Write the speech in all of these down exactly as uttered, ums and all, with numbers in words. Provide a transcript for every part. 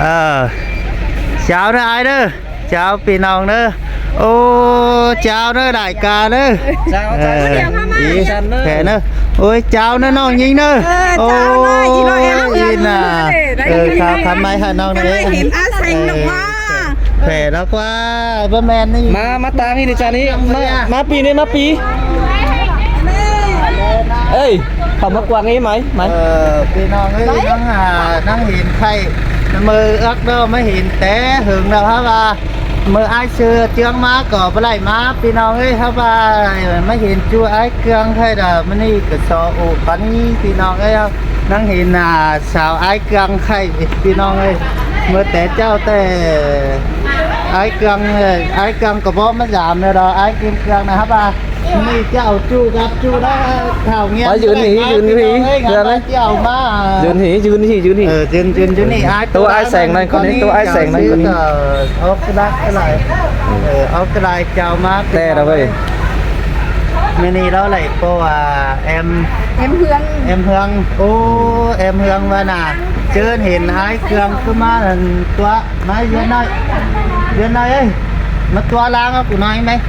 Ờ, chào ꞌnớ ai ꞌnớ, chào ꞌpi ꞌnọng ꞌnớ. Ô, chào ꞌnớ đại ca ꞌnớ. Chào, chào. Ờ, ꞌnớ. Ý, chào ꞌnớ. Khỏe ꞌnớ. Ôi, chào ꞌnớ ꞌnọng ꞌnhính ꞌnớ. Ờ, chào ꞌnớ, ý lo em. Ô, ꞌnị ꞌnạ. Ờ, chào khắp mai hả ꞌnọng ꞌnớ. Khắp mai hên á seng ꞌnọng ꞌnạ. Khỏe ꞌnớ ꞌqua, báu ꞌmen ꞌnị. ꞌMá, ꞌmá ꞌtáng ꞌnị đi chăn ꞌnị. ꞌMá, ꞌmá ꞌpi ꞌnị, ꞌmá ꞌpi. Ê, khảu ꞌmá quảng ꞌnị mai, mai. Ờ, ꞌpi ꞌnọng ơi, ꞌnăng, à, ꞌnăng hên khay. ꞌMự ứk ꞌnọ ꞌmá hên té ꞌhướng ꞌnọ hả ꞌva. ꞌMự ải ꞌsự ꞌchương ꞌmá ꞌcọ báu đảy ꞌmá, ꞌpi ꞌnọng ơi, hả ꞌva. ꞌMá hên ꞌchu ải ꞌcương khay đa, ꞌmự ꞌnị ꞌcọ so ụ pắn, ꞌpi ꞌnọng ơi. ꞌNăng hên, à, sáo ải ꞌcương khay, ꞌpi ꞌnọng ơi. ꞌMự té ꞌchạu té ải ꞌcương, ải ꞌcương ꞌcọ báu ꞌmá dám ꞌnớ đo, ải ꞌcương ꞌcương ꞌnạ hả ꞌva. ꞌNị ꞌchạu ꞌchu gắp ꞌchu đa, khảu ꞌnhá. Ôi, dưn hỉ, dưn hỉ. Ơi, ꞌchạu ꞌmá. Dưn hỉ, dưn hỉ, dưn hỉ. Ờ, dưn, dưn, dưn hỉ. Ải ꞌtố ải seng ꞌnọi ꞌcọ ꞌnị, ꞌtố ải seng ꞌnọi ꞌcọ ꞌnị. Ờ, ốc cái đắt cái lại. Ờ, ốc cái lại chào ꞌmá. Té đa ꞌvới. ꞌMự ꞌnị ꞌló đảy ꞌpo, à, em. Em Hương. Em Hương. Ô, em Hương ꞌva ꞌnạ. ꞌChớ hên ải ꞌcương ꞌcứ ꞌmá ꞌnặn tua. ꞌMá dưn ꞌnọi. Dưn ꞌnọi ơi. ꞌMá tua ꞌláng ꞌcọ ꞌnọi ꞌmé.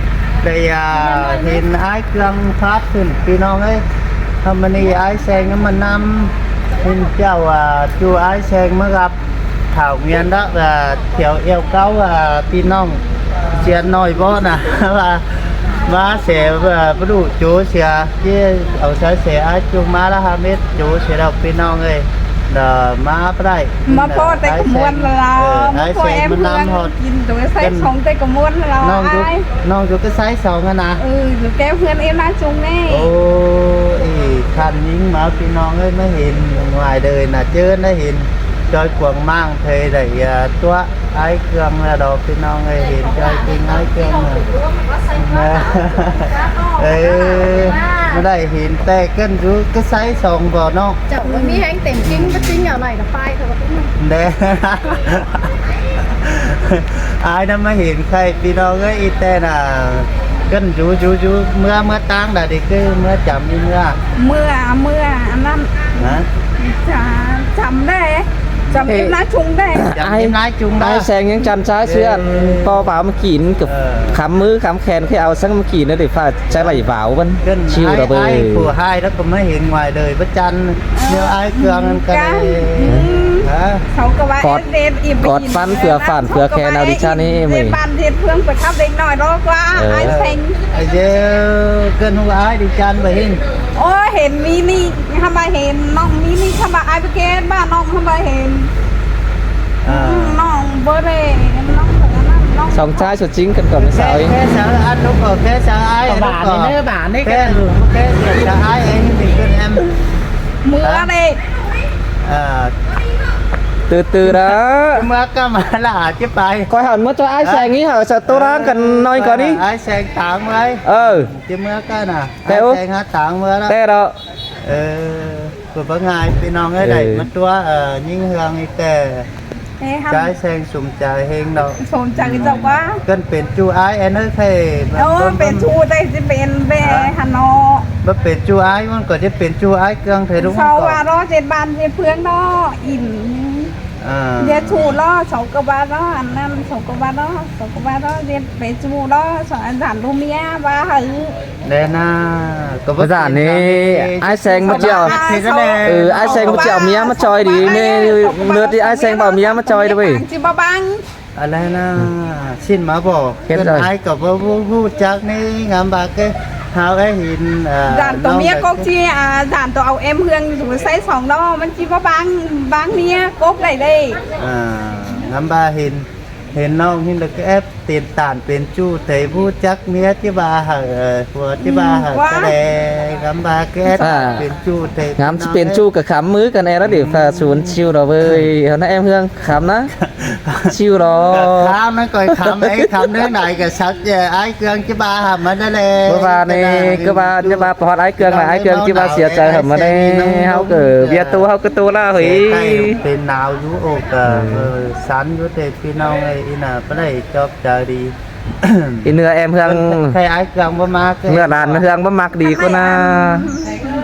Đảy, à, hên ải ꞌcương phát khửn ꞌpi ꞌnọng ơi. Hả ꞌmự ꞌnị ải seng ꞌmá ꞌnăm. Hên ꞌchạu, à, ꞌchu ải seng ꞌmá gắp. Thảo Nguyên đó, à, thiểu yêu cầu, à, ꞌpi ꞌnọng sia ꞌnọi báu ꞌnạ. ꞌVa, ꞌva sia, à, báu đu ꞌchu sia. Chứ au sai sia ải ꞌchu ꞌmá ꞌlạ hả mết ꞌchu sia đaư ꞌpi ꞌnọng ơi. Đa ꞌmá báu đảy. ꞌMá ꞌpo té ꞌcọ ꞌmuôn ꞌlạ. Ờ, ꞌmá ꞌpo em Hương hót. Kin ꞌtố sai song té ꞌcọ ꞌmuôn ꞌlạ. ꞌNọng dú, ꞌnọng dú cái sai song ꞌnạ. Ừ, dú ké ꞌhướn em ꞌná chung ꞌnị. Ô, ê, khăn ꞌnhính ꞌmá ꞌpi ꞌnọng ơi, ꞌmá hên ngoài đời ꞌnạ ꞌchớ ꞌnạ hên ꞌchoi cuông ꞌmáng thấy đảy, à, tua ải ꞌcương ꞌnạ đo ꞌpi ꞌnọng ơi, hên ꞌchoi kin ải ꞌcương ꞌnạ. Ê, ꞌmá đảy hên té ꞌcợn dú cái sai song báu ꞌnọ. Chảu ꞌmí ꞌhéng tẻm chính, báu chính ở này là phai thôi. Đe. Ải ꞌnặn ꞌmá hên khay ꞌpi ꞌnọng ơi, ꞌí ꞌtẹ ꞌnạ. ꞌCợn dú, dú, dú, ꞌmưa, ꞌmưa ꞌtáng đa đi ꞌcứ, ꞌmưa chăm ꞌmí ꞌmưa. ꞌMưa, ꞌmưa, ꞌnặn. Hả? Chăm, chăm đảy. Chăm ꞌếm ꞌná chung đảy. Chăm ꞌếm ꞌná chung đảy. Ải Seng ꞌnhắng chăn ꞌchái ꞌsứ ꞌnặn, ꞌpo páo ꞌmá kin, cắp khắm ꞌmứ khắm khen, ꞌkhạy au săng ꞌmá kin ꞌnớ, để pha ꞌchái đảy váo báu. Chiêu đa ꞌvới. Ải khua ꞌhại ꞌnặn ꞌcọ ꞌmá hên ngoài đời báu chăn. ꞌNéo ải ꞌcương ꞌnặn ꞌcọ đảy. Hả? Cót, cót ꞌphắn phưa phản phưa khen au đi chăn ꞌnị ꞌmí. Bản thiệt phương phải khắp đếch ꞌnọi đó ꞌquá, ải Seng. Ải dê, ꞌcợn ꞌhụ ải đi chăn báu hên. Ôi, hên ꞌmí ꞌnị, hăm ꞌva hên, ꞌnọng ꞌmí ꞌnị, hăm ꞌva ải báu ken, ꞌva ꞌnọng hăm ꞌva hên. Ờ. ꞌNọng báu đảy, ꞌnọng phải ꞌnặn, ꞌnọng. Song ꞌchái sôt chính ꞌcợn ꞌcọ ꞌmí sau. Khe, khe sau ăn ꞌlụk ꞌcọ, khe sau ải ꞌlụk ꞌcọ. Bản ꞌnị ꞌnớ, bản ꞌnị khe. Khe ꞌlụk, khe sau ải ꞌnị ꞌcợn em. Mưa đảy. Ờ. Từ từ đó. ꞌMưa ꞌcọ ꞌmá lả chứ pay. Khỏi hẳn ꞌmá ꞌchoi ải Seng ꞌnị hả, sa tô rang ꞌcợn ꞌnọi ꞌcọ ꞌnị. Ải Seng táng ꞌmưa. Ờ. Chứ ꞌmưa ꞌcọ ꞌnạ. Té ú. Ải Seng hả táng ꞌmưa đó. Té đó. Ờ, ꞌcọ báu ꞌngai ꞌpi ꞌnọng ơi đảy ꞌmá tua, ờ, ꞌnhính ꞌhương ꞌnị ꞌtẹ. Ê, hăm. Ải Seng sum chaư ꞌhêng ꞌnọ. Sum chaư ꞌchọ ꞌquá. ꞌCợn pên ꞌchu ải ꞌnớ khay. Ơ, pên ꞌchu đảy ꞌchí pên báu hả ꞌnọ. Báu pên ꞌchu ải ꞌmắn ꞌcọ ꞌchí pên ꞌchu ải ꞌcương ꞌtẹ ꞌlụk ꞌmắn ꞌcọ. Sau ꞌva đó ꞌdệt bản ꞌdệt phương đó, ỉn. Ờ. ꞌDệt ꞌchu đó, sau ꞌcọ ꞌva đó, ăn ꞌnặn, sau ꞌcọ ꞌva đó, sau ꞌcọ ꞌva đó, ꞌdệt pên ꞌchu đó, sau ăn dản ꞌlụk ꞌmía ꞌva hả. Đe ꞌnạ, ꞌcọ báu dản ꞌnị, ải Seng báu ꞌchọ. Ừ, ải Seng báu ꞌchọ ꞌmía ꞌmá ꞌchoi đi, ꞌmí ꞌnớ đi ải Seng báu ꞌmía ꞌmá ꞌchoi đi ꞌvới. Chứ báu bang. Ơ, đe ꞌnạ, ꞌsịn ꞌmá báu. Khen ꞌcợn rồi. Ải ꞌcọ báu ꞌhụ, ꞌhụ chắc ꞌnị, ngắm ꞌva ké, hảư ải hên, ờ, dản tô ꞌmía cốc ꞌchí, à, dản tô au em ꞌhương dú sai song đó, ꞌmắn ꞌchí báu bang, bang ꞌmía cốc đảy đảy. À, ngắm ꞌva hên, hên ꞌnọng hên đa ké ép Tin tản pên ꞌchu ꞌtẹ ꞌhụ chắc ꞌmía ꞌchí ꞌva hảư, ờ, ꞌpưa ꞌchí ꞌva hảư ꞌcọ đảy, ngắm ꞌva ké tản pên ꞌchu ꞌtẹ. Ngắm pên ꞌchu ꞌcọ khắm ꞌmứ ꞌcợn ꞌnị đảy pha sún chiêu đa ꞌvới. Hảư ꞌnạ em ꞌhương khắm ꞌnạ. Chiêu đa. Khắm ꞌnặn ꞌcọ khắm, ê, khắm ꞌnớ đảy ꞌcọ sắc, ơ, ải ꞌcương ꞌchí ꞌva hảư ꞌmá đảy đảy. Báu ꞌva ꞌnị, ꞌcọ ꞌva ꞌnị ꞌva pó ꞌhọt ải ꞌcương ꞌmá, ải ꞌcương ꞌchí ꞌva sia chaư hảư ꞌmá đảy. Hảư ꞌcọ, ꞌviạk tô, hảư ꞌcọ tô ꞌlạ ꞌhới. Pên nao dú ốc, ơ, săn dú ꞌtẹ ꞌpi ꞌnọng ơi, ꞌnị ꞌnạ, ꞌpá đảy chóp chaư đi. Ê, ꞌnưa em ꞌhương. Khay ải ꞌcương báu ꞌmặc. ꞌNưa đàn ꞌhương báu ꞌmặc đi ꞌcọ ꞌnạ.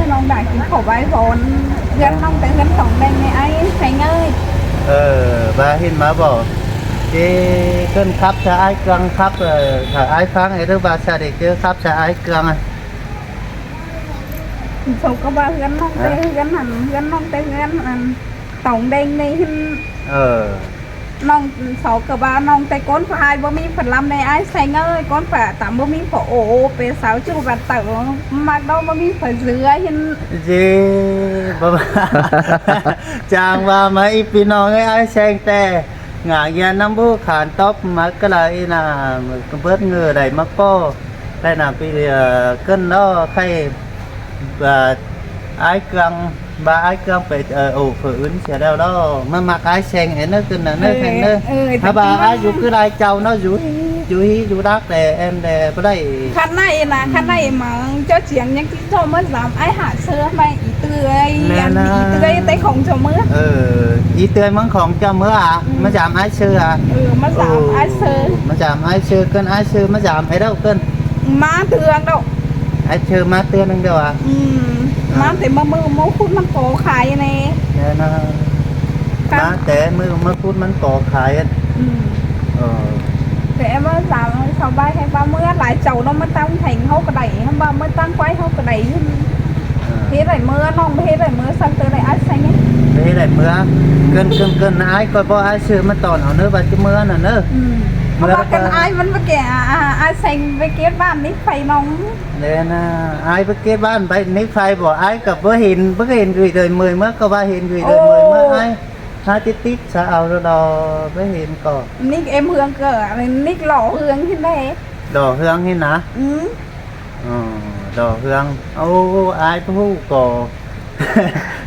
ơi, ꞌnọng đảy kin khảu ꞌvái ꞌvón ꞌhướn ꞌnọng ꞌtẹ ꞌhướn tỏng đeng ꞌnị ải ꞌseng ơi. Ờ, ꞌva ꞌhịn ꞌmá ꞌvọ. Kê ꞌcợn khắp ꞌchạ ải ꞌcương khắp, ờ, khả ải ꞌphắng ꞌnị ꞌva ꞌchạ đi kê khắp ꞌchạ ải ꞌcương. Sau ꞌcọ ꞌva ꞌhướn ꞌnọng ꞌtẹ ꞌhướn hẳn, ꞌhướn ꞌnọng ꞌtẹ ꞌhướn ăn tỏng đeng ꞌnị ꞌhướn. Ờ. ꞌNọng sau ꞌcọ ꞌva ꞌnọng ꞌtẹ ꞌcốn pha ải báu ꞌmí pha ꞌlắm ꞌnị ải ꞌseng ơi, ꞌcốn pha tăm báu ꞌmí pha ổ, pê sau ꞌchu ꞌva tảu ꞌmặc ꞌnị báu ꞌmí pha dưa ꞌhướn. Dê, ꞌva chang ꞌva ꞌmá ꞌí ꞌpi ꞌnọng ơi ải ꞌseng ꞌtẹ. Ngả ꞌnhá ꞌnặm báu khản tốc ꞌmặc ꞌcọ đảy ꞌnị, bớt ꞌngựa đảy ꞌmặc ꞌpo. Đảy ꞌnị ꞌpi, ờ, ꞌcợn ꞌnọ khay, ờ, ải ꞌcương, ꞌva ải ꞌcương pay, ờ, ổ phở ứn sia ꞌlẹo ꞌnọ. ꞌMá ꞌmặc ải ꞌseng ꞌnớ ꞌcợn ꞌnớ ꞌnớ. Ờ, ờ, hả ꞌva ải dú ꞌcứ lai chảu ꞌnọ dú hí, dú hí, dú đắc đe, em đe, báu đảy. Khăn ꞌnị ꞌnị, khăn ꞌnị ꞌmá ꞌchọ chiêng ꞌnhắng ꞌchí ꞌchọ ꞌmá dăm ải hả ꞌsớ ꞌmá ꞌí ꞌtưa ơi, ăn ꞌí ꞌtưa ơi ꞌtẹ khong ꞌchọ ꞌmá. Ờ, ꞌí ꞌtưa ơi ꞌmá khong ꞌchọ ꞌmá à, ꞌmá dăm ải ꞌsớ à. Ờ, ꞌmá dăm ải ꞌsớ. ꞌMá dăm ải ꞌsớ, ꞌcợn ải ꞌsớ ꞌmá dăm ải ꞌlẹo ꞌcợn. ꞌMá ꞌtưa ꞌlẹo. Ải ꞌsớ ꞌmá ꞌtưa ꞌnưng ꞌlẹo à. Ừm, ꞌmá ꞌtẹ ꞌmá ꞌmự ꞌmá khút ꞌmắn có khai ꞌnị. Đe ꞌnị. ꞌMá ꞌtẹ ꞌmự ꞌmá khút ꞌmắn có khai. Ừm. Ờ. ꞋTẹ ꞌmá dăm sau ꞌvái ꞌhứ ꞌva ꞌmá lai chảu ꞌnọ ꞌmá ꞌtáng thẻng ꞌháu ꞌcọ đảy, ꞌhứ ꞌva ꞌmá ꞌtáng ꞌquái ꞌháu ꞌcọ đảy. Ờ. Hế đảy ꞌmá ꞌnọng, hế đảy ꞌmá ꞌsướng ꞌtẹ đảy ải ꞌseng ơi. Hế đảy ꞌmá. ꞌCợn, ꞌcợn, ꞌcợn ải ꞌcọ báu ải ꞌsớ ꞌmá tỏn au ꞌnớ ꞌva ꞌchí ꞌmá ꞌnặn ꞌnớ. Ừm. ꞌMá ꞌva ꞌcợn ải ꞌmắn ꞌva kẻ, à, à, ải ꞌseng ꞌva kẻ bản ꞌnị phay ꞌnọng. Đe ꞌnị, ải ꞌva kẻ bản bản ꞌnị phay báu ải ꞌcọ báu hên, báu hên gửi đảy ꞌmới ꞌmá ꞌcọ ꞌva hên gửi đảy ꞌmới ꞌmá ải. Hả ꞌchí tít sa au ꞌlẹo ꞌnị báu hên ꞌcọ. Nik em ꞌhướng ꞌcọ, nik lỏ ꞌhướng ꞌhịn đe. Lỏ ꞌhướng ꞌhịn ꞌnạ? Ừm. Ờ, lỏ ꞌhướng. Ô, ải báu ꞌhụ ꞌcọ.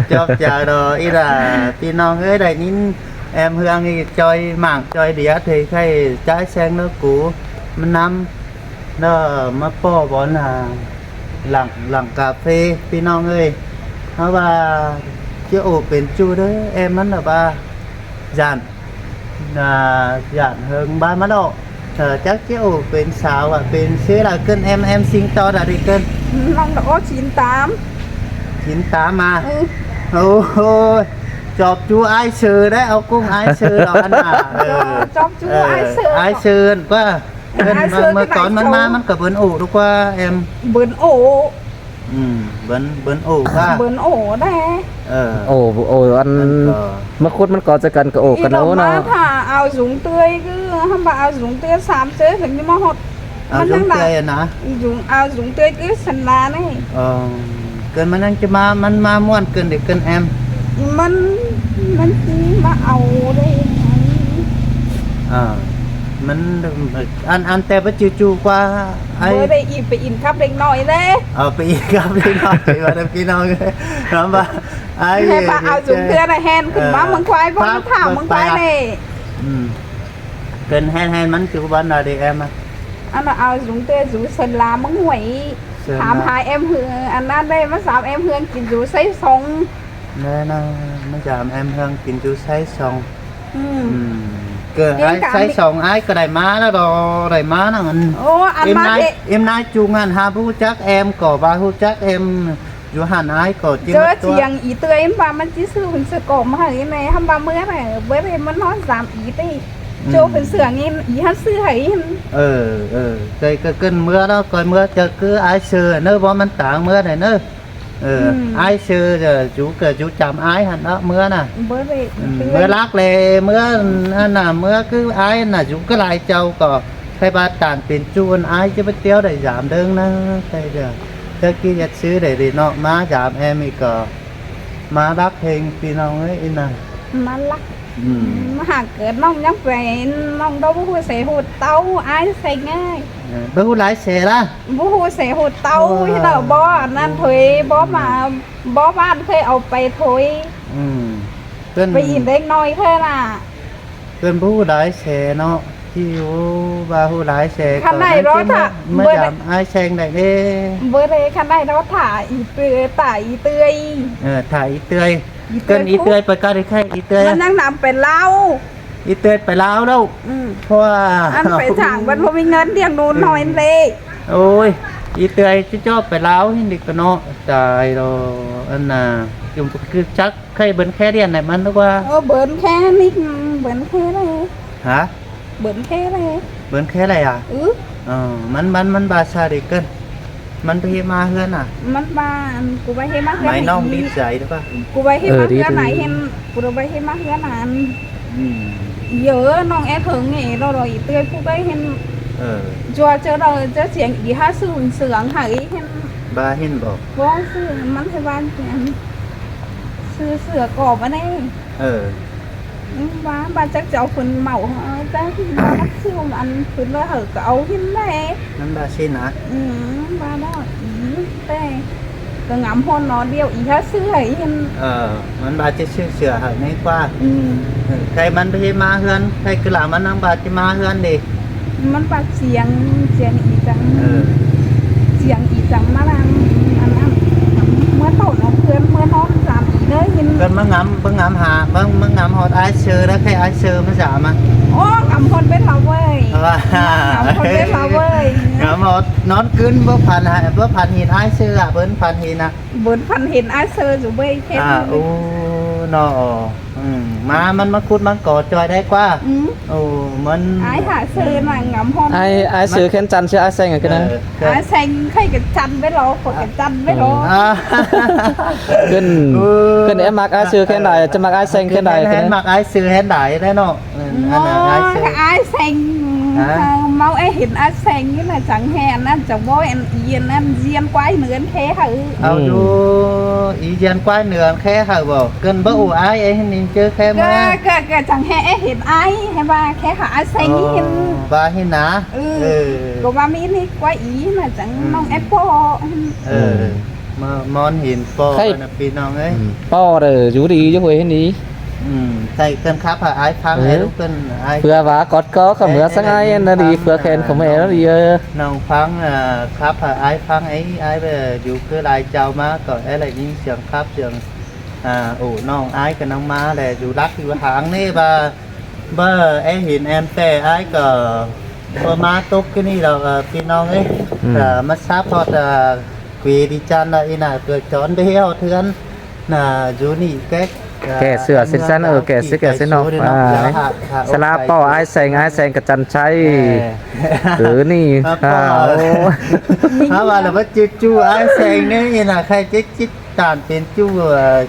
Chóp chaư đo, ꞌí đa, ꞌpi ꞌnọng ơi đảy ꞌnịn em ꞌhướng ꞌnị ꞌchoi mảng ꞌchoi đĩa thì khay ải ꞌseng ꞌnớ cú. ꞌMắn ꞌnặm. ꞌNọ ꞌmá ꞌpo bón à lẳng, lẳng cà phê, ꞌpi ꞌnọng ơi. Hả ꞌva ꞌchí ổ pên ꞌchu ꞌlớ, em ꞌmắn ꞌva dản, à, dản ꞌhướng ꞌva ꞌmá ꞌlọ. Ờ, chắc ꞌchí ổ pên sau à, pên ꞌsớ đa ꞌcợn em, em sinh to đa đi ꞌcợn. ꞌNọng đa ổ chín tám. Chín tám à? Ừ. Ôi, chóp ꞌchu ải ꞌsớ đé, au ꞌcúng ải ꞌsớ ꞌlẹo ꞌnặn à. Ờ, chóp ꞌchu ải ꞌsớ. Ải ꞌsớ ꞌnặn ꞌquá. Ái, ꞌmưa, sư ꞌmưa cái cón này mắn cháu ꞌmá, mắn ꞌcọ bươn ổ ꞌquá em. Bươn ổ. Ừ, bươn, bươn ổ ꞌquá. Bươn ổ đây. Ờ. Ổ, ổ ăn. Ăn cỏ. ꞌMá khút mắn ꞌcọ ꞌchớ căn ꞌcọ ổ căn ꞌnớ ꞌnớ. Thả ao dúng tươi cứ, hăm bảo ao dúng tươi sám chứ, hình như mà hột. Ao dúng tươi à nả? Dúng, ao dúng tươi cứ sần lá này. Ờ, ꞌcợn mắn ꞌnhắng ꞌchí ꞌmá, mắn ꞌmá ꞌmuôn ꞌcợn đi ꞌcợn em. Mắn, mắn ꞌchí ꞌmá au đây. Ờ, mắn ăn, ăn ꞌtẹ báu ꞌchư ꞌchu ꞌquá. Ai. Bơ đây ꞌnị pay in khắp đeng ꞌnọi đây. Ờ, pay in khắp đeng ꞌnọi, pay ꞌva đeng ꞌpi ꞌnọng. Hăm bảo, ai, hăm bảo ao dúng tươi này hên, khửn ꞌmá mơng ꞌquái, bơ thả mơng ꞌquái này. Ừ. ꞌCợn hên hên mắn ꞌchư ꞌquá ꞌnớ đi em à. Ăn ao dúng tươi dú sần lá mơng huế. Sần lá. Hăm hái em hương, ăn ăn đây, ꞌmá dăm em hương kin dú sáy song. Nè, nè, ꞌmá dăm em hương kin dú sáy song. Ừ. Ừ. ꞌCọ ái sáy song ái ꞌcọ đảy ꞌmá ꞌnớ đo, đảy ꞌmá ꞌnớ ăn. Ô, ăn ꞌmá nai, thế. Em nai ꞌchu ꞌnặn hăm ꞌhụ chắc em ꞌcọ, ꞌva ꞌhụ chắc em dú hẳn ái ꞌcọ ꞌchí ꞌmá tua. ꞋChi ꞌchư ꞌchí ꞌtưa em ꞌva mắn ꞌchí sư phun sư ꞌcọ ꞌmá hảư ꞌnị, hăm ꞌva ꞌmưa ꞌnị, bơ ꞌnị mắn ꞌnọ dăm ꞌí ꞌtị. Ừ. ꞌChớ phun sư ꞌnị, ꞌí hăn sư hảư ꞌnị. Ờ, ờ, ꞌcọ, ꞌcọ ꞌcợn ꞌmưa ꞌnớ, ꞌcọ ꞌmưa ꞌchớ ꞌcứ ái sư ꞌnớ, báu mắn táng ꞌmưa ꞌnị ꞌnớ. Ờ, ừ. Ái sư, ờ, dú ꞌcọ dú chăm ái hẳn ꞌnớ ꞌmưa ꞌnớ. Bơ ꞌnị, ừ, ꞌmưa lắc lê, ꞌmưa ăn ꞌnạ, ꞌmưa ꞌcứ ái ꞌnạ dú ꞌcứ lai chảu ꞌcọ. Khay ꞌva tản pên ꞌchu ăn ái ꞌchí báu ꞌtiếu đảy dăm đơng ꞌnớ. Khay ꞌchớ, ꞌchớ ꞌcứ ꞌdệt sư đảy đi ꞌnọ ꞌmá dăm em ꞌnị ꞌcọ. ꞌMá lắc hên ꞌpi ꞌnọng ới ꞌnị ꞌnạ. ꞌMá lắc. Ừ. Hả ꞌcợn ꞌnọng ꞌnhắng pay, ꞌnọng đâu báu ꞌhụ sảy ꞌhụ ꞌtau ái seng ơi. Báu ꞌhụ lai ꞌsớ ꞌla. Báu ꞌhụ ꞌsớ ꞌhụ ꞌtau. Ôi. Thế là bó ăn ăn thôi, bó mà, bó ꞌván thôi, au pay thôi. Ừ. Pay ỉn đếc ꞌnọi thôi ꞌla. ꞌCơn báu ꞌhụ lai ꞌsớ ꞌnớ. Chứ ꞌhụ ꞌva ꞌhụ lai ꞌsớ. Khăn ꞌnị ꞌcọ ꞌnái ꞌló chứ thả, ꞌmá bơ đảy dám ái Seng đảy đế. Bơ đảy khăn ꞌnị ꞌló thả ꞌí ꞌtưa, thả ꞌí ꞌtưa. Ờ, thả ꞌí ꞌtưa. ꞌÍ ꞌtưa ꞌcốn ꞌí ꞌtưa pay ꞌcọ đi khay ꞌí ꞌtưa. ꞌMắn ꞌnhắng nắm pay ꞌlao. ꞌÍ ꞌtưa pay ꞌlao ꞌlẹo. Ừ. Ua. Ăn pay thẳng ꞌvắn ꞌhụ ꞌmí ꞌngớn điên đôn ꞌnọi ꞌlế. Ôi, ꞌí ꞌtưa ꞌchí ꞌchọ pay ꞌlao ꞌhịn đi ꞌcọ ꞌnớ. Chai ꞌló, ăn nả, dùm ꞌcọ ꞌcứ chắc khay bớn khe điên đảy ꞌmắn ꞌlẹo ꞌva. Ơ, bớn khe ꞌnị, bớn khe đảy. Hả? Bớn khe đảy. Bớn khe đảy à? Ừ. Ờ, ꞌmắn, ꞌmắn, ꞌmắn ꞌva sao đi ꞌcơn. ꞌMắn báu ꞌhế ꞌmá ꞌhướn à? ꞌMắn ꞌva, ăn, ꞌcọ báu ꞌhế ꞌmá ꞌhướn. Máy ꞌnị nong đi. Đi dạy đó bác. ꞌCọ báu ꞌhế ꞌmá ꞌhướn đảy ꞌhịn, ꞌcọ báu ꞌhế ꞌmá ꞌhướn đảy ăn. Ừ. Dú ꞌnọng é thớng ꞌnị ꞌló ꞌló ꞌí ꞌtưa ꞌpú báu ꞌhế ꞌhịn. Ờ. ꞌChua ꞌchớ ꞌló ꞌchớ siêng ꞌí hák ꞌsướng ꞌsướng hảư ꞌhế ꞌhịn. Báu ꞌhế ꞌhịn báu? Báu ꞌsướng, ꞌmắn ꞌhế ꞌva siêng. ꞌSướng ꞌsướng ꞌcọ ꞌmắn ꞌnị. Ờ. Ừ, ꞌva, ꞌva chắc ꞌchọ phún máu, ơ, chắc ꞌva ꞌsướng ăn phún ꞌló hảư ꞌcọ au ꞌhịn đảy. ꞌMắn ꞌva ꞌsịn à? Ừ, ꞌva ꞌló ꞌí té. ꞌCọ ngắm ꞌhôn ꞌnớ điêu ꞌí hák ꞌsướng hảư ꞌhịn. Ờ, ꞌmắn ꞌva ꞌchí ꞌsướng ꞌsướng hảư ꞌnị ꞌquá. Ừ. Ừ, khay ꞌmắn báu ꞌhế ꞌmá ꞌhướn, khay ꞌcứ ꞌla ꞌmắn ꞌnhắng ꞌva ꞌchí ꞌmá ꞌhướn đi. ꞌMắn ꞌva siêng, siêng ꞌí chắng. Ờ. Siêng ꞌí chắng ꞌmá ꞌláng, ăn, ăn, ꞌmưa tỏn ꞌnọng ꞌcứn, ꞌmưa ꞌnón dản ꞌí ꞌnớ ꞌhịn. ꞌCứn ꞌmá ngắm, ꞌmá ngắm hả, ꞌmá, ꞌmá ngắm ꞌhọt ái ꞌsớ ꞌlẹo, khay ái ꞌsớ ꞌmá dản ꞌmá. Ô, ngắm ꞌhọt bết ꞌlẹo ꞌvới. Ờ. Ngắm ꞌhọt bết ꞌlẹo ꞌvới. Ngắm ꞌhọt ꞌnón ꞌcứn, báu phăn hả, báu phăn hên ái ꞌsớ à, báu phăn hên à. Báu phăn hên ái ꞌsớ dú ꞌvới khen. À, ô, ꞌnớ. Ừ, ꞌmá, ꞌmắn ꞌmá khút ꞌmắn ꞌcọ ꞌchoi đảy ꞌquá. Ừ. Ô, ꞌmắn. Ái hả ꞌsớ ꞌnặn ngắm ꞌhọt. Ái, ái ꞌsớ khen chăn ꞌsớ ái Seng à ꞌcứn ꞌnớ. Ờ, khen. Ái Seng khay ꞌcọ chăn bết ꞌlẹo, ꞌcọ ꞌcọ chăn bết ꞌlẹo. À. ꞌCứn, ừ, ꞌcứn é ꞌmặc ái ꞌsớ khen đảy, ꞌchí ꞌmặc ái Seng khen đảy ꞌcứn ꞌnớ. ꞌMặc ái ꞌsớ khen đảy đảy ꞌnớ. Ừ, ăn nả ái ꞌsớ. Ái Seng. Hả? Ờ, ꞌmáu é hên ái Seng ꞌnị ꞌnặn chắng hên ꞌnặn chắng bói ăn ꞌí ăn ăn ꞌdiến ꞌquái ꞌnưng khe hảư. Au. Ừ. Dú, ꞌí ꞌdiến ꞌquái ꞌnưng khe hảư báu. ꞌCứn báu ꞌhụ ái é hên ꞌnị ꞌchớ khe ꞌmá. ꞌCọ, ꞌcọ, ꞌcọ chắng hên é hên ái, hên ꞌva khe hảư ái Seng ꞌnị hên. Ờ, ꞌva hên nả. Ừ. Ừ. ꞌCọ ꞌva ꞌmí ꞌnị ꞌquái ꞌí ꞌnặn chắng. Ừ. ꞌNọng é ꞌpọ. Ừ. Ừ. ꞌMá, ꞌmón hên ꞌpọ khay. Ăn nả ꞌpi ꞌnọng ới. Ừ. ꞌPọ đảy dú đi dú ꞌhuối hên đi. Ừ, khay ꞌcứn khắp hảư ái ꞌphắng ới. Ừ. ꞋCứn ái. Phưa ꞌva cót ꞌcó khả ꞌmưa săng ái ꞌnớ đi, phưa khen khả ꞌmưa ꞌnớ đi. Ơ. ꞌNọng ꞌphắng, à, khắp hảư ái ꞌphắng ới, ái ꞌva dú ꞌcứ lai chảu ꞌmá ꞌcọ é đảy ꞌnhính siêng khắp siêng, à, ổ ꞌnọng ái ꞌcọ ꞌnhắng ꞌmá đảy dú lắc dú háng ꞌnị ꞌva, ꞌva é hên êm ꞌtẹ ái ꞌcọ ꞌva ꞌmá tốc ꞌcọ ꞌnị ꞌlẹo, à, ꞌpi ꞌnọng ới. Ừ. À, ꞌmá sắp ꞌhọt, à, quê đi chăn ꞌlẹo ꞌnị nả, ꞌcọ chón báu ꞌhế ꞌhọt ꞌhướn. Nả, dú ꞌnị kẻ, kẻ sửa xếp sẵn, ờ, kẻ sửa, kẻ sửa nó. À, sá ꞌlạ ꞌpọ ái Seng, ái Seng ꞌcọ chăn ꞌchái. Ờ. Ừ, ꞌnị. Ờ, ꞌpọ. À, ô. Hả, ꞌva lỏ báu ꞌchư ꞌchu ái Seng ꞌnị, ꞌnị nả khay chết chết tản pên ꞌchu, ờ,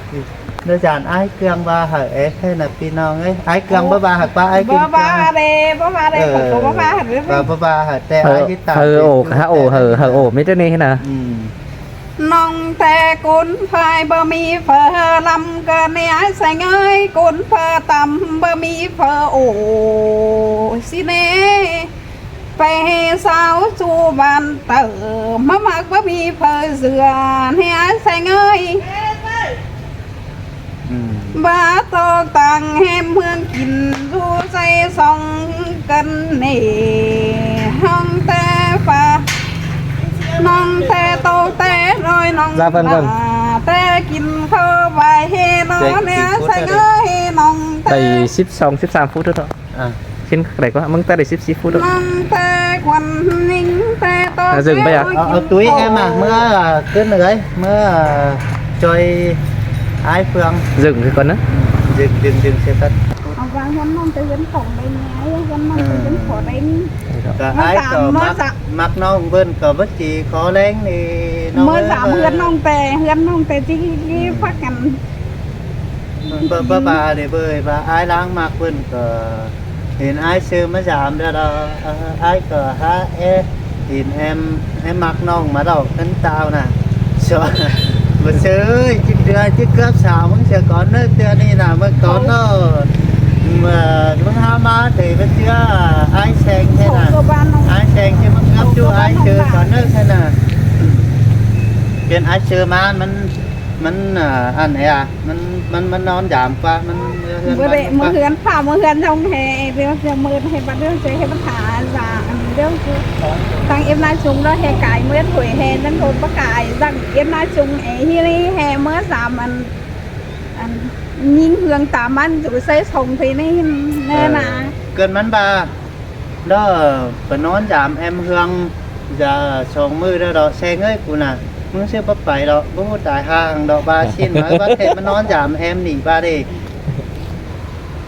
ꞌnớ dản ái Cương ꞌva hảư é khay nả ꞌpi ꞌnọng ới. Ái Cương báu ꞌva hảư ꞌquá ái Cương. Báu ꞌva đảy, báu ꞌva đảy, ờ, ꞌcọ báu ꞌva hảư đảy. Báu, báu ꞌva hảư ꞌtẹ ái chết tản pên ꞌchu, hảư ổ, hảư ổ, hảư ổ, mết ꞌnị nả. Ừ. ꞌNọng ꞌtẹ ꞌcốn ꞌphai báu ꞌmí phở lăm ꞌcọ ꞌnị ái Seng ới, ꞌcốn phở tăm báu ꞌmí phở ổ ꞌsịn ꞌnị. Pay ꞌhế sáo ꞌchu ꞌván tở ꞌmá ꞌmặc báu ꞌmí phở dưa ꞌnị ái Seng ới. Ừ. ꞌVa ꞌtộc tang ꞌhêm ꞌmướng kin dú ꞌsạy song ꞌcắn ꞌnị. ꞌNọng ꞌtẹ pha, ꞌnọng ꞌtẹ ꞌtộc ꞌtẹ ꞌnọi ꞌnọng. Dạ vâng, vâng. ꞋTẹ kin khảu ꞌvạy ꞌhế ꞌnọ ꞌnị ái Seng ới, ꞌnọng ꞌtẹ. Đảy síp song, síp sam phút thôi. À. Xin đảy ꞌquá, ꞌmướng ꞌtẹ đảy síp síp phút thôi. ꞌNọng ꞌtẹ quan ninh ꞌtẹ ꞌtộc. À, dừng bây giờ. Ờ, ờ, túi em à, ꞌmưa, à, ꞌcứn ới, ꞌmưa, à, ꞌchoi ái Phương. Dừng cái con đó. Dừng, dừng, dừng xe tắt. Ờ, ꞌva ꞌhướn ꞌnọng ꞌtẹ ꞌhướn khỏng đen ái, ꞌhướn ꞌnọng ꞌtẹ ꞌhướn khỏng đen. Ờ. Cả ái ꞌcọ ꞌmặc, ꞌmặc ꞌnọng ꞌvơn ꞌcọ báu ꞌchí khó ꞌlẹng ꞌnị ꞌnọng ới. ꞌMưa dăm ꞌhướn ꞌnọng ꞌtẹ, ꞌhướn ꞌnọng ꞌtẹ ꞌchí ꞌchí phák căn. Báu, báu, báu ꞌva đảy ꞌvới, ꞌva ái ꞌláng ꞌmặc ꞌvơn ꞌcọ hên ái ꞌsớ ꞌmá dăm đa đa, ơ, ái ꞌcọ hák é hên em, em ꞌmặc ꞌnọng ꞌmá đaư ꞌcắn tao nả. Só, báu ꞌsớ ới, ꞌchí ꞌtưa, ꞌchí cướp sáo ꞌmướng sia cón ꞌnớ, ꞌtưa ꞌnị nả, ꞌmưa cón ꞌnớ. ꞌMưa, ꞌmướng há ꞌmá ꞌtẹ ꞌmá ꞌchưa ải ꞌseng ꞌtẹ ꞌnớ. Ải ꞌseng ꞌchí ꞌmá ꞌhướn ꞌchu ải ꞌchư tón ꞌnớ ꞌtẹ ꞌnớ. ꞌChiến ải ꞌchư ꞌmá ꞌmắn, ꞌmắn, à, ăn ꞌnị à, ꞌmắn, ꞌmắn, ꞌmắn ꞌnón dam ꞌquá, ꞌmắn ꞌmứa ꞌhướn ꞌmắn ꞌquá. ꞌMưa ꞌhướn ꞌphạ ꞌmưa ꞌhướn ꞌdọn ꞌhê, ꞌdịu ꞌchư ꞌmưa ꞌhê bát ꞌdịu ꞌchư ꞌhê bát hả dả, ꞌdịu ꞌchư. Tang ꞌếm ꞌná chung ꞌlẹo ꞌhê cai ꞌmưa thôi ꞌhê ꞌnặn thôi báu cai dẳng ꞌếm ꞌná chung ꞌhê ꞌhí ꞌnị ꞌhê ꞌmưa dam ăn, ăn ꞌnhính ꞌhướng ta ꞌmắn dú ꞌsái song ꞌtẹ ꞌnị ꞌnớ ꞌnạ. ꞌCợn ꞌmắn ꞌva ꞌlẹo, ꞌcọ ꞌnón dam ꞌếm ꞌhướng dả song ꞌmự ꞌlẹo đỏ ꞌseng ới cu ꞌnạ. ꞌMứng ꞌsứ báu pay ꞌlẹo, báu ꞌhụ tai hang ꞌlẹo ꞌva ꞌsịn ꞌmá báu ꞌtẹ ꞌmá ꞌnón dam ꞌếm ꞌnị ꞌva đê.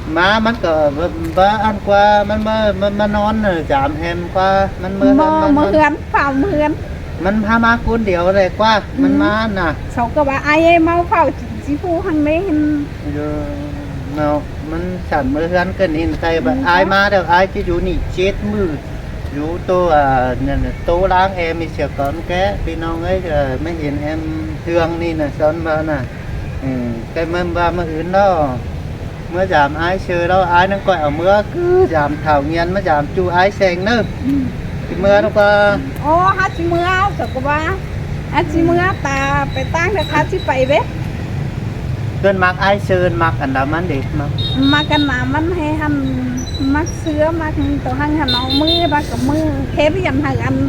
ꞌMá ꞌmắn ꞌcọ ꞌva, ꞌva ăn ꞌquá ꞌmắn ꞌmá, ꞌmá, ꞌmá ꞌnón dam ꞌếm ꞌquá ꞌmắn ꞌmưa ꞌhướn ꞌmắn ꞌmưa ꞌnón. ꞌPhạ ꞌmưa ꞌhướn. ꞌMắn hák ꞌmá ꞌcốn điêu đảy ꞌquá ꞌmắn ꞌmá ꞌnạ. Sau ꞌcọ ꞌva ải ꞌmá ꞌphạ ꞌchí ꞌchí ꞌphụ hăng ꞌnị ꞌhịn. Ơ, ꞌnọ, ꞌmắn sẳn ꞌmưa ꞌhướn ꞌcợn ꞌnịn ꞌtẹ ꞌva ải ꞌmá ꞌlẹo ải ꞌchí dú ꞌnị chết ꞌmự. Dú tô, à, ꞌnặn ꞌnạ, tô ꞌláng ꞌếm ꞌnị sia cón ké, ꞌpi ꞌnọng ới, à, ꞌmá hên ꞌếm ꞌhướng ꞌnị ꞌnạ, son ꞌva ꞌnạ. Ừ, ꞌcọ ꞌmá ꞌva ꞌmá ứn ꞌlẹo. ꞌMưa dam ải ꞌchư ꞌlẹo, ải ꞌnặn ꞌcọ au ꞌmưa ꞌcứ dam thảu ꞌngiên ꞌmá dam ꞌchu ải ꞌseng ꞌnớ. ꞌCọ ꞌmưa ꞌlẹo ꞌquá. Ô, hák ꞌchí ꞌmưa, sau ꞌcọ ꞌva ꞌchí ꞌmưa ta pay ꞌtáng ꞌtẹ hák ꞌchí pay bế. ꞌCợn ꞌmặc ải ꞌchư ꞌmặc ăn đa ꞌmắn đê ꞌmặc. ꞌMặc ăn đa ꞌmắn ꞌhê hăn ꞌmặc ꞌsứa ꞌmặc tô hăng hăn au ꞌmưa bác ꞌcọ ꞌmưa khé ꞌviạk hăn ăn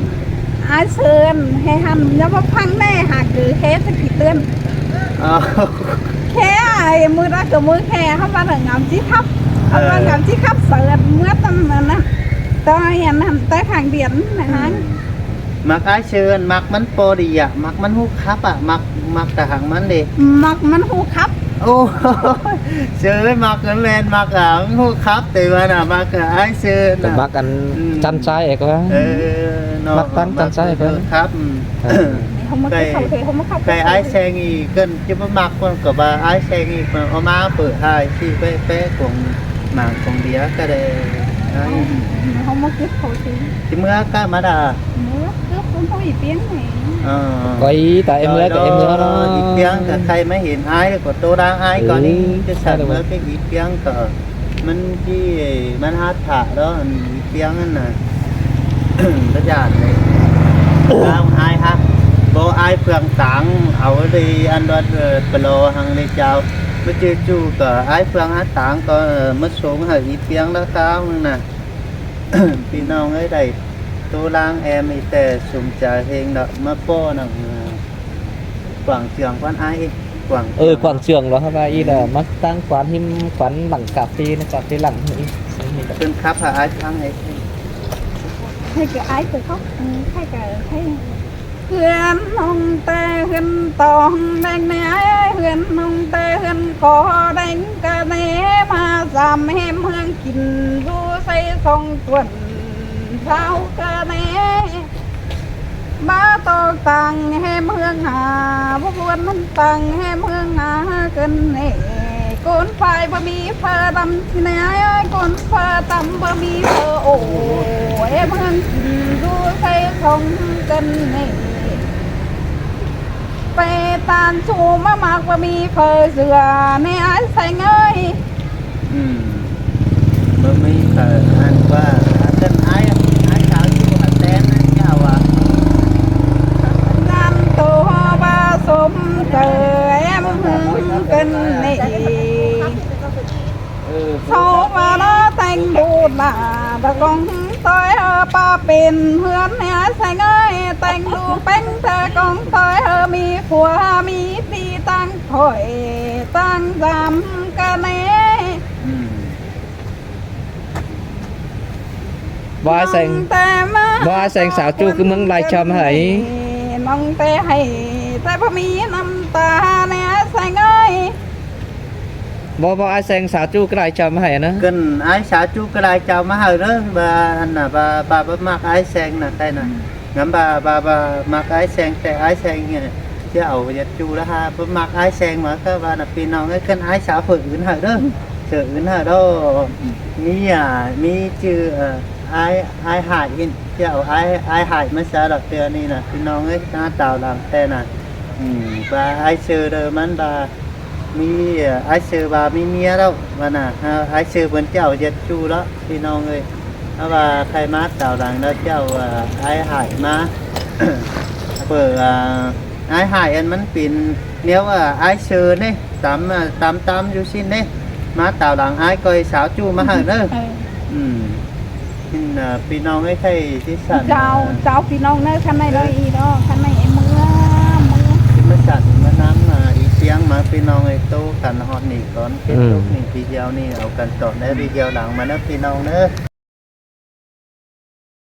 ải ꞌchư ꞌhê hăn ꞌnhá báu ꞌphắng ꞌnê hả cứ khé ꞌtẹ kỉ tươn. Ơ. Khé ải ꞌmưa đa ꞌcọ ꞌmưa khé hăn ꞌva ngắm ꞌchí khắp. Hăn ꞌva ngắm ꞌchí khắp sau ꞌmưa ꞌtăm ꞌnặn ꞌnạ. Tô hăn hăn ꞌtẹ khang điện ꞌnạ hăn. ꞌMặc ải ꞌchư ꞌmặc ꞌmắn ꞌpo đi ꞌnạ, ꞌmặc ꞌmắn ꞌhụ khắp ꞌnạ, ꞌmặc, ꞌmặc ta hăng ꞌmắn đê. ꞌMặc ꞌmắn ꞌhụ khắp. Ô, ꞌchư ꞌmặc ꞌmắn ꞌmen ꞌmặc ꞌnặn ꞌhụ khắp ꞌtẹ ꞌva ꞌnạ, ꞌmặc ải ꞌchư ꞌnạ. ꞌMặc ăn chăn ꞌchái ꞌcọ. Ơ, ꞌnọ, ꞌmặc ꞌtáng chăn ꞌchái ꞌcọ. Khắp. Ơ. Khay ải ꞌseng ꞌnị ꞌcợn ꞌchí báu ꞌmặc ꞌcốn ꞌcọ ꞌva ải ꞌseng ꞌnị au ꞌmá pơ hai ꞌchí pé, pé cuông mảng cuông điêu ꞌcọ đê. Ơ, ꞌchí ꞌmưa ꞌcọ ꞌmá đa. Ơ. Khỏi ta ꞌếm ꞌmưa ꞌcọ ꞌếm ꞌmưa ꞌnớ. Ít ꞌpiếng ꞌcọ khay ꞌmá hên ải ꞌcọ tô ꞌláng ải ꞌcọ ꞌnị, ꞌchí sẳn ꞌmưa ꞌcọ ít ꞌpiếng ꞌcọ. ꞌMắn ꞌchí ꞌmắn hák thả ꞌlẹo, ít ꞌpiếng ꞌnặn ꞌnạ. Báu dản đê. Au ải hák. Báu ải ꞌphướng táng, au đi ăn đọt, ơ, pơ lo hăng đi chao. ꞌMá ꞌchư ꞌchu ꞌcọ ải ꞌphướng hák táng ꞌcọ, ơ, ꞌmá sống hảư ít ꞌpiếng ꞌlẹo kháo ꞌnặn ꞌnạ. ꞌPi ꞌnọng ới đảy tô ꞌláng ꞌếm ꞌnị ꞌtẹ sum chaư ꞌhêng ꞌlẹo ꞌmá ꞌpo nẳng, ơ, quảng trường ꞌquán ải, quảng trường. Ơ, quảng trường ꞌlẹo hả ꞌva ꞌnị ꞌlẹo, ꞌmá ꞌtáng quán ꞌhím quán lẳng cà phê ꞌnạ, cà phê lẳng ꞌnị. ꞌCợn khắp hả ải ꞌphắng ꞌnị. Khay ꞌcọ ải ꞌcọ khắp, ừ, khay ꞌcọ khay. ꞌHướn ꞌhung ꞌtẹ ꞌhướn tong đeng ꞌnị ải ơi, ꞌhướn ꞌhung ꞌtẹ ꞌhướn co đeng ꞌcọ ꞌnị, ꞌmá dam ꞌhêm ꞌhướng kin dú ꞌsái song tuôn ꞌsáo ꞌcọ ꞌnị. ꞌMá tô tang ꞌhêm ꞌhướng hả, báu ꞌbuôn ꞌmắn tang ꞌhêm ꞌhướng hả ꞌcợn ꞌnị. ꞌCốn phay báu ꞌmí phaư đăm ꞌnị ải ơi, ꞌcốn phaư đăm báu ꞌmí phaư ổ, ꞌhêm ꞌhướng kin dú ꞌsái song ꞌcợn ꞌnị. Pay ꞌtan ꞌchu ꞌmá ꞌmặc báu ꞌmí phaư dưa ꞌnị ải ꞌseng ơi. Ừ. Báu ꞌmí phaư ăn ꞌquá, ăn ꞌcợn ải, ải sau ꞌchu hả ꞌtẹn ꞌnặn ꞌchạ ꞌva. Dăm tô ꞌva sôm tơ ꞌhêm ꞌhướng ꞌcợn ꞌnị. Sau ꞌva ꞌlẹo ꞌteng đu ꞌnạ, ꞌtẹ ꞌcóng ꞌtoi hơ ꞌpa pên ꞌhướn ꞌnị ải ꞌseng ơi, ꞌteng đu ꞌpéng ꞌtẹ ꞌcóng ꞌtoi hơ ꞌmí phua ꞌmí ꞌpi ꞌtáng khỏi ꞌtáng dăm ꞌcọ ꞌnị. Ừ. ꞌVa ải ꞌseng, ꞌva ải ꞌseng sau ꞌchu ꞌcứ ꞌmướng lai chăm hảư. ꞌNọng ꞌtẹ hảư, ꞌtẹ báu ꞌmí ꞌnặm ta ꞌnị ải ꞌseng ơi. ꞌVa, ꞌva ải ꞌseng sau ꞌchu ꞌcứ lai chăm hảư ꞌnớ. ꞌCợn ải sau ꞌchu ꞌcứ lai chăm hảư ꞌnớ, ꞌva ăn ꞌnạ, ꞌva, ꞌva, ꞌva ꞌmặc ải ꞌseng ꞌnạ, ꞌtẹ ꞌnạ. Ngắm ꞌva, ꞌva, ꞌva ꞌmặc ải ꞌseng, ꞌtẹ ải ꞌseng ꞌnị, ꞌchí au ꞌdệt ꞌchu ꞌlẹo hả, ꞌva ꞌmặc ải ꞌseng ꞌmá ꞌcọ ꞌva ꞌnạ ꞌpi ꞌnọng ới, ꞌcợn ải sau phaư ứn hảư ꞌnớ. Phaư ứn hảư ꞌlẹo. ꞌMí, à, ꞌmí ꞌchư, ờ, ải, ải Hại ꞌnị, ꞌchí au ải, ải Hại ꞌmá sa đọc ꞌtưa ꞌnị ꞌnạ, ꞌpi ꞌnọng ới, ꞌná tao lăng ꞌtẹ ꞌnạ. Ừ, ꞌva ải ꞌchư đơ ꞌmắn ꞌva ꞌMí, ái ꞌsớ ꞌva ꞌmí ꞌmía ꞌlẹo ꞌva ꞌnạ, ái ꞌsớ bươn ꞌchạu ꞌdệt ꞌchu ꞌlẹo ꞌpi ꞌnọng ơi. Hák ꞌva khay ꞌmá tảo lăng ꞌlẹo ꞌchạu, ái Hại ꞌmá. Bơ, ái Hại ăn ꞌmắn pên ꞌnéo, ái ꞌsớ ꞌnị, tắm, tắm tắm dú ꞌsịn ꞌnị. ꞌMá tảo lăng ái ꞌcoi sáo ꞌchu ꞌmá hảư ꞌnớ. ꞌPi ꞌnọng ơi khay ꞌchí săn, chao ꞌpi ꞌnọng ꞌnớ, khăn ꞌnị ꞌnọi ꞌnị ꞌnớ, khăn ꞌnị ꞌmứa, ꞌmứa ꞌchí ꞌmá săn ꞌmá ꞌnắm ꞌi ꞌtiếng ꞌmá ꞌpi ꞌnọng ơi. Tô khăn ꞌhọt ꞌnị cón kết thúc ꞌnị video ꞌnị, au căn tỏn đé video lăng ꞌmá ꞌnớ ꞌpi ꞌnọng ꞌnớ.